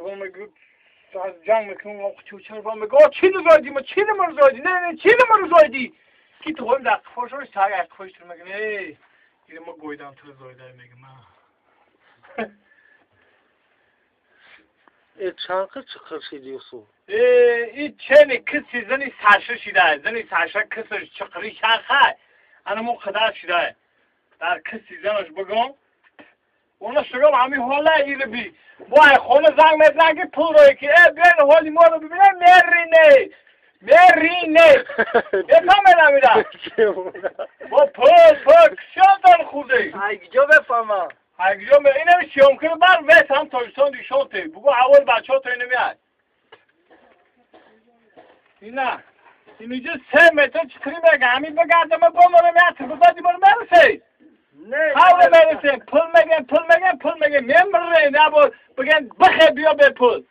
با میگه جنگ میکنم چوچر با میگه آ چی زایدی ما چی ما زایدی نه نه چی ما زایدی کی تو هم در قفاش رو سگ قفاش تو میگه نه این ما گویدم تو زایده میگه ما چند چقدر شدی سو؟ این چنی کسی زنی سرشه شده زنی سرشه کسش چقری چرخه انا مو قدر شده در کسی زنش بگم اونا شگم همین حاله ایره بی وای خونه زنگ میزنن که پول روی که ای بیاین حالی ما رو ببینم مرینه مرینه بفهمه نمیدم با پول پول کسیان خورده ایگجا بفهمم ایگجا اینم شیام کنه بر ویس هم تاجستان دیشان تی بگو اول بچه ها تا اینو میاد اینه اینجا 3 متر چطوری میگه همین بگردم با ما رو میاد بزادی ما رو مرسه حالا برسه پول میگن پول میگن پول میگن میمره نه با بگن بخه بیا به پول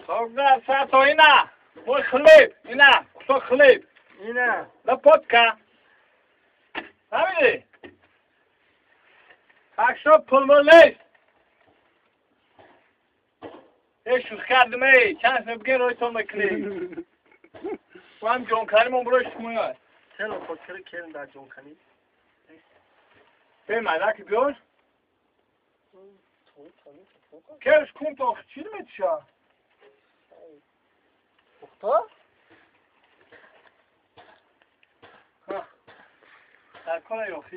سوگا ساتو اینا мой хлеб اینا кусок хлеб اینا лопатка فهمیدی так что پول مول نیست ای شوخ کردم ای چند سه بگن روی تو میکنی با هم جون کنیم برای شما چرا خودکاری کردن در جون کنی به مدرک بیار کرش کن تا چی میتشه پختا؟ ها در کار یاخی